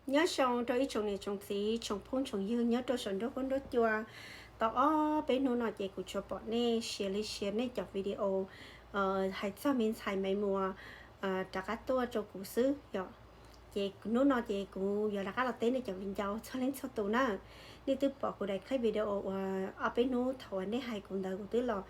Nyob zoo rau ib tsoom niam tsoom txiv tsoom phooj tsoom ywg nyob rau saum nruab huab nruab cua. Tau ob peb hnub no ces kuv tsuas pom nej share li share nej cov video hais txog me ntxhais Maiv Muas rov qab tuaj rau kuv xwb yom. Ces hnub no ces kuv yuav rov qab los teb nej cov viv ncaus txhua leej txhua tus na. Nej twb pom kuv daim clip video uas ob peb hnub thaum uas nej hais kuv ntawd kuv twb los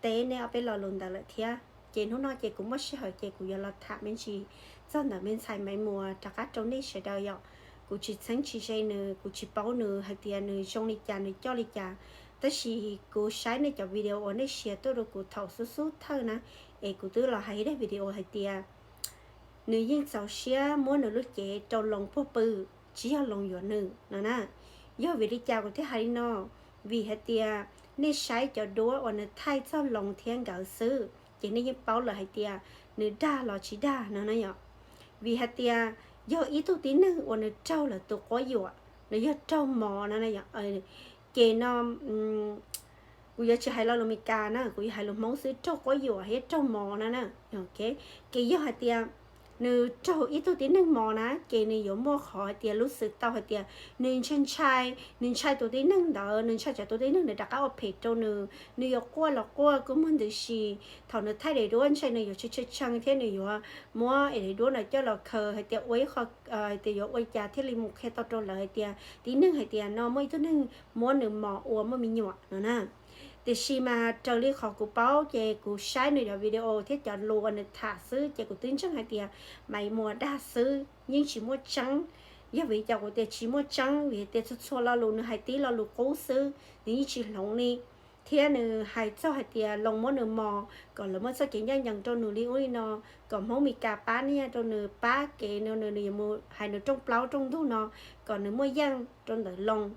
teb nej ob peb lo lus ntawd lawm thiab. Ces hnub no ces kuv muaj sij hawm ces kuv yuav los tham me ntsis txog ntawm me ntxhais Maiv Muas rov qab rau nej sawv daws yom. Kuv tsis txheeb tsis ze nws, kuv tsis paub nws hais tias nws zoo li cas nws coj li cas, tab sis kuv saib nej cov video uas nej share tuaj rau kuv thaum xub xub thawj na, es kuv twb los hais ib daim video hais tias nws yeej txaus siab muab nws lub cev rau Loos puag pw, tsis yog Loos yuav nws no na. Yog vim li cas kuv thiaj hais li no? Vim hais tias nej saib cov duab uas nws thaij txog Loos thiab nkawd xwb ces nej yeej paub lawm hais tias nws dag los tsis dag no na yom. Vim hais tias yog ib tug tib neeg uas nws raug lawm tus quab yuam, nws yog raug mos no na yom. Ces no kuv yuav tsis hais lo lus Meskas na, kuv yuav hais lus Hmoob xwb, raug quab yuam thiab raug mos no na. Ces yog hais tias nws raug ib tug tib neeg mos na ces nws yuav muaj qhov hais tias lub xwm tau hais tias nws ntshai ntshai, nws ntshai tus tib neeg ntawd, nws ntshai tsam tus tib neeg nws rov qab ua phem rau nws, nws yuav quaj los quaj kua muag ntws si. Thaum nws thaij daim duab ntshai nws yuav tshee tshee thiab nws yuav muab daim duab ntawd coj los khaws hais tias ua ib qho, hais tias yuav ua li cas thiaj li mus qhia tau rau lawv hais tias tib neeg hais tias no muaj ib tug neeg muab nws mos ua muaj me nyuam no na. Tiam sis mas raws li qhov kuv paub ces kuv saib nws cov video thiab cov lus uas nws tham xwb ces kuv twb ntseeg hais tias Maiv Muas dag xwb yeej tsis muaj tseeb. Yog vim li cas kuv tias tsis muaj tseeb? Vim tias txhua txhua lo lus nws hais tib lo lus qub xwb, nws yeej tsis hloov li. Thiab nws hais txog hais tias Loos muab nws mos kom lawv muaj txoj kev ncaj ncees rau nws li ub li no, kom Hmoob Meskas pab nyiaj rau nws, pab kev no nws yuav mus hais nws rooj plaub rooj ntug no kom nws muaj yeej rau ntawm Loos.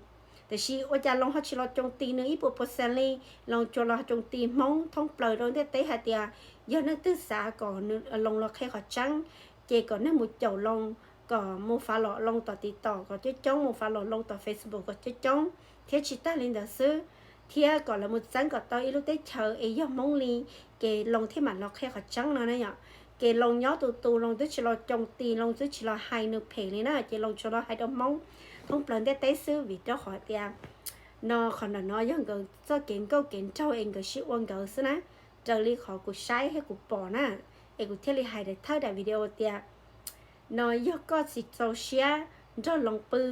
Tiam sis ua cas Loos ho tsis los coo tis nws ib puas percent li? Loos tsuas los coo tis Hmoob thoob plaws rau ntiaj teb hais tias yog leej twg xav kom Loos los qhia qhov tseeb ces kom neeg mus caum Loos, kom mus fav los Loos tom TikTok kom coob coob, mus fav los Loos tom Facebook kom coob coob, thiab tsis tag li ntawd xwb, thiab kom lawv mus txeeb kom tau ib lub teb chaws es yog Hmoob li, ces Loos thiaj mam los qhia qhov tseeb no na yom. Ces Loos nyob tus tus, Loos twb tsis los coo tis, Loos twb tsis los hais nws phem li na, ces Loos tsuas los hais rau Hmoob thoob plaws ntiaj teb xwb, vim rau qhov tias no qhov ntawm no yog nkawd txoj kev nkauj kev nraug es nkawd sib ua nkawd xwb na, raws li qhov kuv saib thiab kuv pom na, es kuv thiaj li hais daim thawj daim video tias no yog koj tsis txaus siab nrog Loos pw,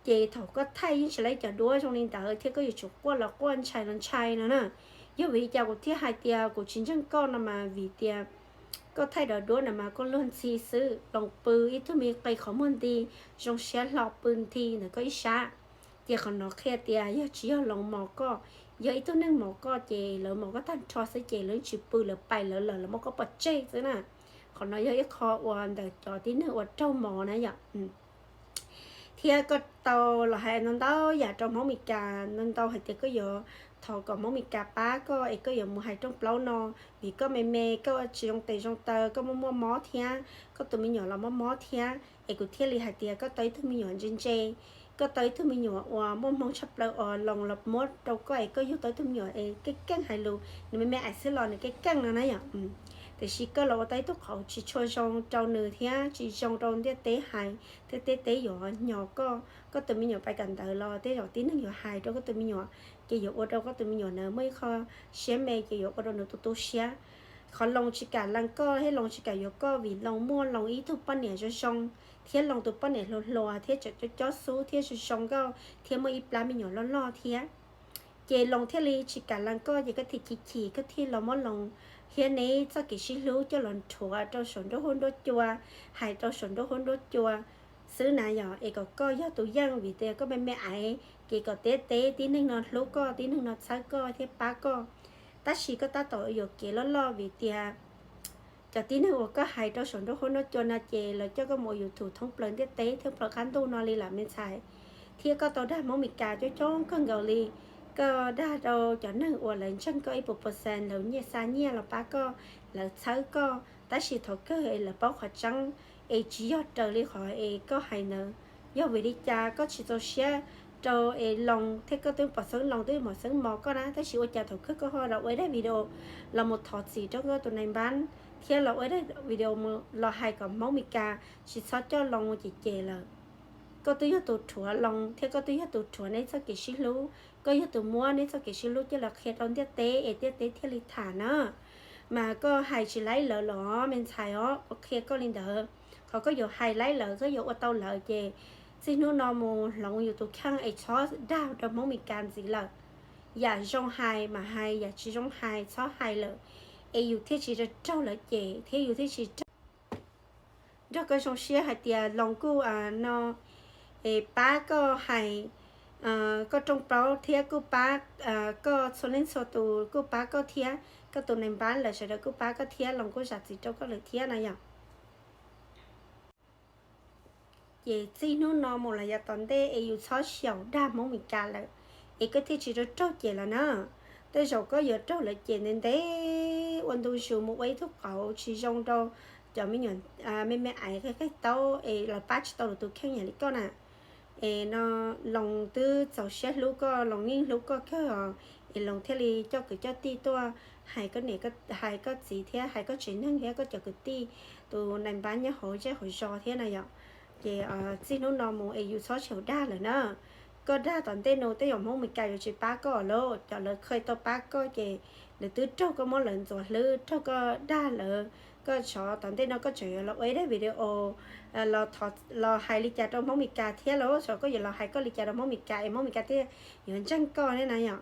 ces thaum koj thaij yeej tsis laib cov duab zoo li ntawd thiab koj yuav tsum quaj los quaj ntshai los ntshai no na. Yog vim li cas kuv thiaj hais tias kuv tsis ntseeg koj no mas vim tias koj thaij cov duab no mas koj luag ntxhi xwb. Loos pw ib tug me qe qhov muag nti, zoo siab hlo pw nthi ntawm koj ib sab. Ces qhov no qhia tias yog tsis yog Loos mos koj, yog ib tug neeg mos koj ces lawv mos koj tag nrho xwb ces lawv tsis pw, lawv pais lawv lawm, lawv muab koj pov tseg xwb na. Qhov no yog ib qho uas ntawm cov tib neeg uas raug mos na yom. Thiab koj tau los hais ntau ntau yam rau Hmoob Meskas ntau ntau hais tias koj yuav thov kom Hmoob Meskas pab koj es koj yuav mus hais rooj plaub no, vim koj me me koj tsis zoo tes zoo taw, koj muaj muaj mob thiab koj tus me nyuam los muaj mob thiab, es kuv thiaj li hais tias koj tau ib tug me nyuam ntse ntse, koj tau ib tug me nyuam uas muaj hmoo tshaj plaws uas Loos los muab rau koj es koj yug tau ib tug me nyuam es keej keej hais lus, nws me me ais xwb los nws keej keej no na yom. Tiam sis koj los ua tau ib tug qhov tsis tshua zoo rau nws thiab tsis zoo rau ntiaj teb hais, thiab ntiaj teb yuav nyo koj, koj tus me nyuam pais kawm ntawv los tej zaum tib neeg yuav hais rau koj tus me nyuam, ces yuav ua rau koj tus me nyuam ntawd muaj ib qho siab me, ces yuav ua rau nws tu tu siab. Qhov Loos tsis kam lees koj thiab Loos tsis kam yuav koj vim Loos muaj Loos ib tug poj niam zoo zoo, thiab Loos tus poj niam hluas hluas thiab tseem cob cob xub thiab zoo zoo nkauj thiab muaj ib plab me nyuam loj loj thiab. Ces Loos thiaj li tsis kam lees koj, ces koj thiaj chim chim koj thiaj los muab Loos thiab neb txoj kev sib hlub coj los nrhuav rau saum nruab huab nruab cua, hais rau saum nruab huab nruab cua xwb na yom, es kom koj yog tus yeej vim tias koj me me ais, ces kom ntiaj teb tib neeg no hlub koj, tib neeg no txhawb koj thiab pab koj. Tab sis koj tab tom yuam kev loj loj vim tias cov tib neeg uas koj hais rau saum nruab huab nruab cua no ces lawv coj koj mus ua YouTube thoob plaws ntiaj teb thoob plaws qab ntuj no li lawm me ntxhais. Thiab koj tau dag Hmoob Meskas coob coob kawg nkaus li. Koj dag rau cov neeg uas lawv ntseeg koj ib puas percent, lawv nyiaj xa nyiaj los pab koj, lawv txhawb koj, tab sis thaum kawg es lawv paub qhov tseeb, es tsis yog raws li qhov es koj hais ntawd. Yog vim li cas koj tsis txaus siab rau es Loos thiab koj twb pom xeeb, Loos twb pom xeeb mos koj na, tab sis ua cas thaum kawg koj ho los ua ib daim video los mus thov txim rau koj tus nai npab, thiab los ua ib daim video los hais kom Hmoob Meskas tsis txhob coj Loos mus cem cem lawm? koj twb yog tus rhuav Loos thiab koj twb yog tus rhuav neb txoj kev sib hlub, koj yog tus muab neb txoj kev sib hlub coj los qhia rau ntiaj teb es ntiaj teb thiaj li tham na. Mas koj hais tsis laib lawv los me ntxhais os, kuv qhia koj li ntawd. Qhov koj yuav hais laib lawv, koj yuav ua tau lawv ces txij hnub no mus hloov yus tus kheej es txhob dag rau Hmoob Mes Kas ntxiv lawm. Yam zoo hais mas hais, yam tsis zoo hais txhob hais lawm, es yus thiaj tsis raug lawv cem thiab yus thiaj tsis raug. Nrog koj zoo siab hais tias Loos kuj no pab koj hais, koj rooj plaub thiab kuj pab koj, txhua leej txhua tus kuj pab koj thiab, koj tus nais npab lawv sawv daws kuj pab koj thiab, Loos kuj zam txim rau koj lawm thiab na yom. Ces txij hnub no mus los yav tom ntej es yus txhob xyaum dag Hmoob Mes Kas lawm, es koj thiaj tsis raug raug cem lawv na. Tej zaum koj yuav raug lawv cem ntev ntev ua ntu zus mus ua ib tug qauv tsis zoo rau cov me nyuam me me aiv qig qig taub es lawv pab tsis tau lawv tus kheej yam li koj na. Es no Loos twb txaus siab hlub koj, Loos yeej hlub koj kawg os, es Loos thiaj li coj kwv coj tij tuaj hais koj niam hais koj txiv thiab hais koj tsev neeg thiab koj cov kwv tij, tus nais npab nyob hauv zej hauv zos thiab na yom. Ces txij hnub no mus es yus txhob xyaum dag lawm na. Koj dag tom ntej no tej zaum Hmoob Mes Kas yuav tsis pab koj lawm, cov lawv kheev tau pab koj ces lawv twb raug koj muab lawv ntxuav hlwb, raug koj dag lawv. Koj tsov tom ntej no koj tseem yuav los ua ib daim video los hais li cas rau Hmoob Mes Kas thiab los tsov koj yuav los hais koj li cas rau Hmoob Mes Kas es Hmoob Mes Kas thiaj yuav ntseeg koj thiab na yom.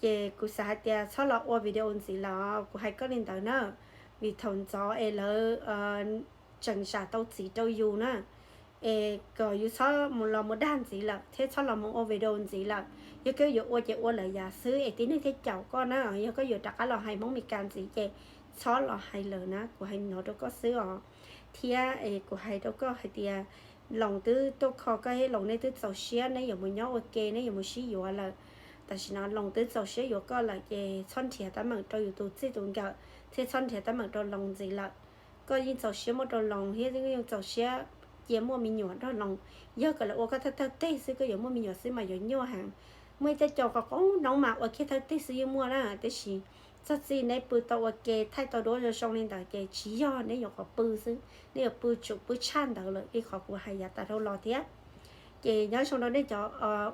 Ces kuv xav hais tias txhob los ua video ntxiv lawm, kuv hais koj li ntawd na, vim thaum ntxov es lawv tseem zam tau txim rau yus na, es kom yus txhob mus los mus dag ntxiv lawm thiab txhob los mus ua video ntxiv lawm. Yog koj yuav ua ces ua lawm yam xwb es tib neeg thiaj caum koj na. Yog koj yuav rov qab los hais Hmoob Mes Kas ntxiv ces txhob los hais lawm na, kuv hais no rau koj xwb os. Thiab es kuv hais rau koj hais tias Loos twb tuaj kho koj thiab Loos neb twb txaus siab, neb yuav mus nyob ua ke, neb yuav mus sib yuav lawm. Tam sim no Loos twb txaus siab yuav koj lawm ces txhob nrhiav teeb meem rau yus tus txij tus nkawm thiab txhob nrhiav teeb meem rau Loos ntxiv lawm. Koj yeej txaus siab muaj rau Loos thiab yeej txaus siab cia muaj me nyuam nrog Loos. Yog kom lawv ua koj thawj thawj teg xwb koj yuav muaj me nyuam xwb mas yuav nyuaj heev. Muaj ib tej cov qoob hnub mas ua kiag thawj teg xwb yeej muaj na, tiam sis txog txij neb pw tau ua ke thaij tau duab zoo zoo li ntawd ces tsis yog neb nyuam qhuav pw xwb, neb yuav pw tsum pw tshaj ntawd lawm li qhov kuv hais yav tas dhau los thiab. Ces nyob zoo rau nej cov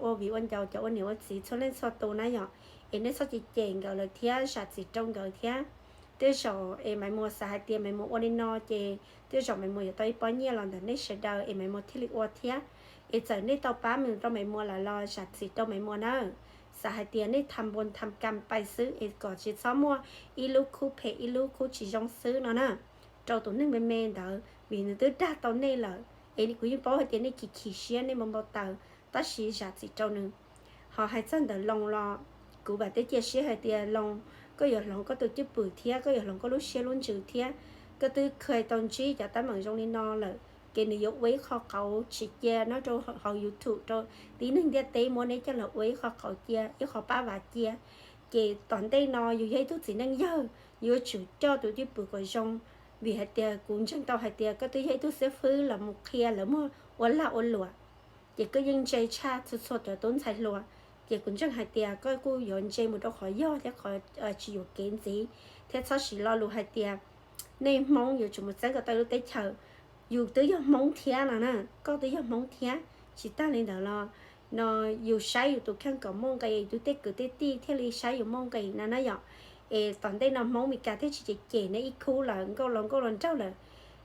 ua viv ua ncaus, cov ua niam ua txiv txhua leej txhua tus na yom, es nej txhob cem cem nkawd lawm thiab zam txim rau nkawd thiab. Tej zaum es Maiv Muas xav hais tias Maiv Muas ua li no ces tej zaum Maiv Muas yuav tau ib pob nyiaj los ntawm nej sawv daws es Maiv Muas thiaj li ua thiab. Es txawm nej tau pab mus rau Maiv Muas lawm los zam txim rau Maiv Muas na. Xav hais tias nej tham npua tham kam pais xwb es kom tsis txhob muaj ib lub khub phem ib lub khub tsis zoo xwb no na, rau tus neeg me me ntawd, vim nws twb dag tau nej lawm. Es kuv yeej paub hais tias nej chim chim siab nej npau npau taws, tab sis zam txim rau nws. Ho hais txog ntawm Loos los, kuv vam thiab cia siab hais tias Loos, koj yuav hloov koj tus cwj pwm thiab koj yuav hloov koj lub siab lub ntsws thiab. Koj twb kha tau ntsib cov teeb meem zoo li no lawm, ces nws yuav ua ib qho qauv tsim cia nyob rau hauv YouTube rau tib neeg ntiaj teb muab neb coj los ua ib qho qauv cia, ib qho pab vam cia. Ces tom ntej no yus yog ib tug txiv neej yawg, yuav tsum coj tus cwj pwm kom zoo, vim hais tias kuv ntseeg tau hais tias koj twb yog ib tug xib fwb los mus qhia lawv muag ua lag ua luam, ces koj yeej ntse tshaj txhua txhua cov tub ntxhais hluas. Ces kuv ntseeg hais tias koj kuj yuav ntse mus rau qhov yog thiab qhov tsis yuam kev ntxiv, thiab txhob siv lo lus hais tias nej Hmoob yuav tsum mus txeeb kom tau lub teb chaws. Yus twb yog Hmoob thiab no na, koj twb yog Hmoob thiab. Tsis tag li ntawd los no, yus saib yus tus kheej kom muaj nqis, yus tej kwv tej tij thiaj li saib yus muaj nqis no na yom. Es tom ntej no Hmoob Mes Kas thiaj tsis cem cem neb ib khub lawm, nkauj los nkauj los nraug lawm,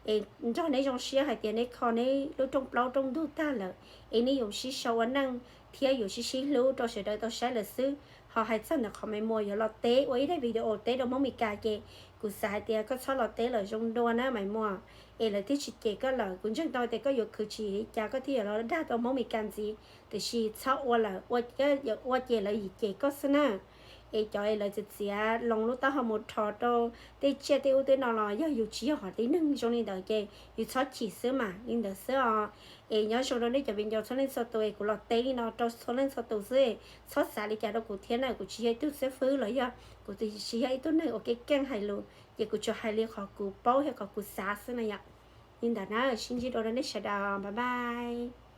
es nrog neb zoo siab hais tias neb kho neb lub rooj plaub rooj ntug tag lawm, es neb yuav sib sau ua neej thiab yuav sib sib hlub rau sawv daws tau saib lawm xwb. Ho hais txog ntawm qhov Maiv Muas yuav los teb ua ib daim video teb rau Hmoob Mes Kas ces kuv xav hais tias koj txhob los teb lawm zoo dua na Maiv Muas, es lawv thiaj tsis cem koj lawm. Kuv ntseeg tau tias koj yuav khwv tsis li cas koj thiaj yuav los dag tau Hmoob Mes Kas ntxiv, tiam sis txhob ua lawm, ua ces lawv yim cem koj xwb na. Es cov es lawv txiav txiav Loos lub taub hau mus rho rau tej tsiaj tej ub tej no los yog yus tsis yog hom tib neeg zoo li ntawd ces yus txhob chim xwb mas li ntawd xwb os. Es nyob zoo rau nej cov viv ncaus txhua leej txhua tus es kuv los teb li no rau txhua leej txhua tus xwb, txhob xav li cas rau kuv thiab na, kuv tsis yog ib tug xib fwb los yog kuv tsis yog ib tug neeg uas keej keej hais lus, ces kuv tsuas hais li qhov kuv paub thiab qhov kuv xav xwb na yom. Li ntawd na, sib ntsib dua rau nej sawv daws, bye bye.